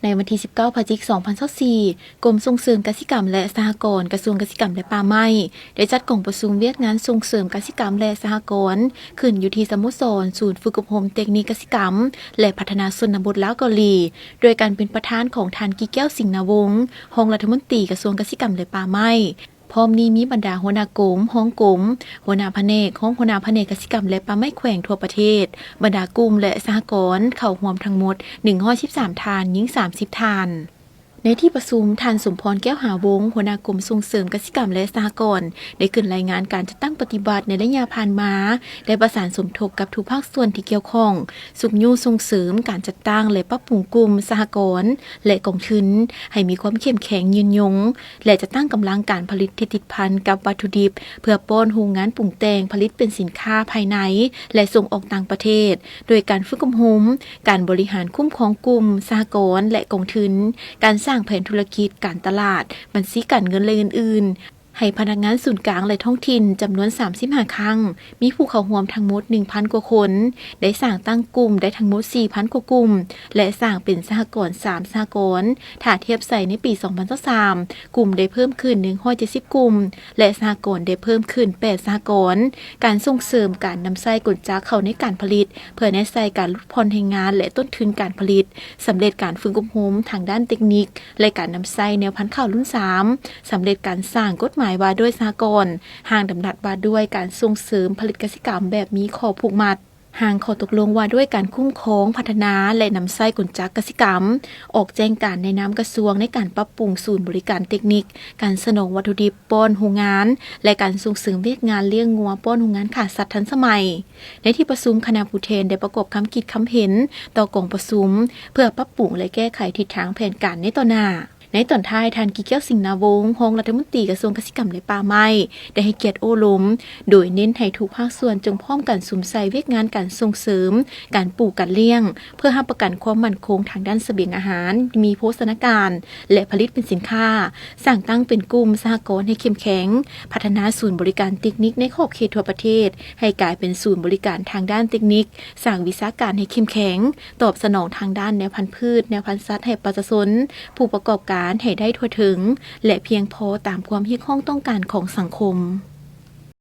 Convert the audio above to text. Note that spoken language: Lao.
ໃນວັນທີສິບເກົ້າ ພະຈິກ ສອງພັນຊາວສີ່ ກົມສົ່ງເສີມກະສິກຳ ແລະ ສະຫະກອນ ກະຊວງກະສິກຳ ແລະ ປ່າໄມ້ ໄດ້ຈັດກອງປະຊຸມວຽກງານສົ່ງເສີມກະສິກຳ ແລະ ສະຫະກອນ ຂຶ້ນຢູ່ທີ່ສະໂມສອນສູນຝຶກອົບຮົມເຕັກນິກກະສິກຳ ແລະ ພັດທະນາຊົນນະບົດລາວເກົາຫຼີ ໂດຍການເປັນປະທານຂອງທ່ານ ກິແກ້ວ ສິງນາວົງ ຮອງລັດຖະມົນຕີກະຊວງກະສິກຳ ແລະ ປ່າໄມ້. ພ້ອມນີ້ມີບັນດາຫົວໜ້າກົມ, ຮອງກົມ, ຫົວໜ້າພະແນກ, ຮອງຫົວໜ້າພະແນກກະສິກຳ ແລະ ປ່າໄມ້ແຂວງທົ່ວປະເທດ, ບັນດາກຸ່ມ ແລະ ສະຫະກອນ ເຂົ້າຮ່ວມທັງໝົດ ໜຶ່ງຮ້ອຍສິບສາມ ທ່ານ, ຍິງ ສາມສິບ ທ່ານ. ໃນທີ່ປະຊຸມ, ທ່ານ ສົມພອນ ແກ້ວຫາວົງ ຫົວໜ້າກົມສົ່ງເສີມກະສິກຳ ແລະ ສະຫະກອນ ໄດ້ຂຶ້ນລາຍງານການຈັດຕັ້ງປະຕິບັດໃນໄລຍະຜ່ານມາ ແລະ ປະສານສົມທົບກັບທຸກພາກສ່ວນທີ່ກ່ຽວຂ້ອງ, ຊຸກຍູ້ສົ່ງເສີມການຈັດຕັ້ງ ແລະ ປັບປຸງກຸ່ມ, ສະຫະກອນ ແລະ ກອງທຶນ ໃຫ້ມີຄວາມເຂັ້ມແຂງ, ຍືນຍົງ ແລະ ຈັດຕັ້ງກຳລັງການຜະລິດທີ່ຕິດພັນກັບວັດຖຸດິບ ເພື່ອປ້ອນໂຮງງານປຸງແຕ່ງຜະລິດເປັນສິນຄ້າພາຍໃນ ແລະ ສົ່ງອອກຕ່າງປະເທດ, ໂດຍການຝຶກອົບຮົມ, ການບໍລິຫານຄຸ້ມຄອງກຸ່ມ, ສະຫະກອນ ແລະ ກອງທຶນ, ການສ້າງແຜນທຸລະກິດ, ການຕະຫຼາດ, ບັນຊີການເງິນ ແລະ ອື່ນໆ ໃຫ້ພະນັກງານສູນກາງ ແລະ ທ້ອງຖິ່ນຈຳນວນ ສາມສິບຫ້າ ຄັ້ງ, ມີຜູ້ເຂົ້າຮ່ວມທັງໝົດ ໜຶ່ງພັນ ກວ່າຄົນ, ໄດ້ສ້າງຕັ້ງກຸ່ມໄດ້ທັງໝົດ ສີ່ພັນ ກວ່າກຸ່ມ ແລະ ສ້າງເປັນສະຫະກອນ ສາມ ສະຫະກອນ. ຖ້າທຽບໃສ່ໃນປີ ສອງພັນຊາວສາມ ກຸ່ມໄດ້ເພີ່ມຂຶ້ນ ໜຶ່ງຮ້ອຍເຈັດສິບ ກຸ່ມ ແລະ ສະຫະກອນໄດ້ເພີ່ມຂຶ້ນ ແປດ ສະຫະກອນ. ການສົ່ງເສີມການນຳໃຊ້ກົນຈັກເຂົ້າໃນການຜະລິດ ເພື່ອແນໃສ່ການຫຼຸດຜ່ອນແຮງງານ ແລະ ຕົ້ນທຶນການຜະລິດ, ສຳເລັດການຝຶກອົບຮົມທາງດ້ານເຕັກນິກ ແລະ ການນຳໃຊ້ແນວພັນຂ້າວລຸ້ນສາມ, ສຳເລັດການສ້າງກົດໝາຍວ່າດ້ວຍສະຫະກອນ, ຮ່າງດຳລັດວ່າດ້ວຍການສົ່ງເສີມຜະລິດກະສິກຳແບບມີຂໍ້ຜູກມັດ, ຮ່າງຂໍ້ຕົກລົງວ່າດ້ວຍການຄຸ້ມຄອງ, ພັດທະນາ ແລະ ນຳໃຊ້ກົນຈັກກະສິກຳ, ອອກແຈ້ງການໃນນາມກະຊວງໃນການປັບປຸງສູນບໍລິການເຕັກນິກ, ການສະໜອງວັດຖຸດິບປ້ອນໂຮງງານ ແລະ ການສົ່ງເສີມວຽກງານລ້ຽງງົວປ້ອນໂຮງງານຂ້າສັດທັນສະໄໝ. ໃນທີ່ປະຊຸມ, ຄະນະຜູ້ແທນໄດ້ປະກອບຄຳຄິດຄຳເຫັນຕໍ່ກອງປະຊຸມ ເພື່ອປັບປຸງ ແລະ ແກ້ໄຂທິດທາງແຜນການໃນຕໍ່ໜ້າ. ໃນຕອນທ້າຍ, ທ່ານ ກິແກ້ວ ສິງນາວົງ ຮອງລັດຖະມົນຕີກະຊວງກະສິກຳ ແລະ ປ່າໄມ້ ໄດ້ໃຫ້ກຽດໂອ້ລົມ, ໂດຍເນັ້ນໃຫ້ທຸກພາກສ່ວນຈົ່ງພ້ອມກັນສຸມໃສ່ວຽກງານການສົ່ງເສີມການປູກການລ້ຽງ ເພື່ອຮັບປະກັນຄວາມໝັ້ນຄົງທາງດ້ານສະບຽງອາຫານ, ມີໂພຊະນາການ ແລະ ຜະລິດເປັນສິນຄ້າ, ສ້າງຕັ້ງເປັນກຸ່ມສະຫະກອນໃຫ້ເຂັ້ມແຂງ, ພັດທະນາສູນບໍລິການເຕັກນິກໃນຂອບເຂດທົ່ວປະເທດ ໃຫ້ກາຍເປັນສູນບໍລິການທາງດ້ານເຕັກນິກ, ສ້າງວິຊາການໃຫ້ເຂັ້ມແຂງ, ຕອບສະໜອງທາງດ້ານແນວພັນພືດ, ແນວພັນສັດໃຫ້ປະຊາຊົນ, ຜູ້ປະກອບການໃຫ້ໄດ້ທົ່ວເຖິງ ແລະ ພຽງພໍຕາມຄວາມຮຽກຮ້ອງຕ້ອງການຂອງສັງຄົມ.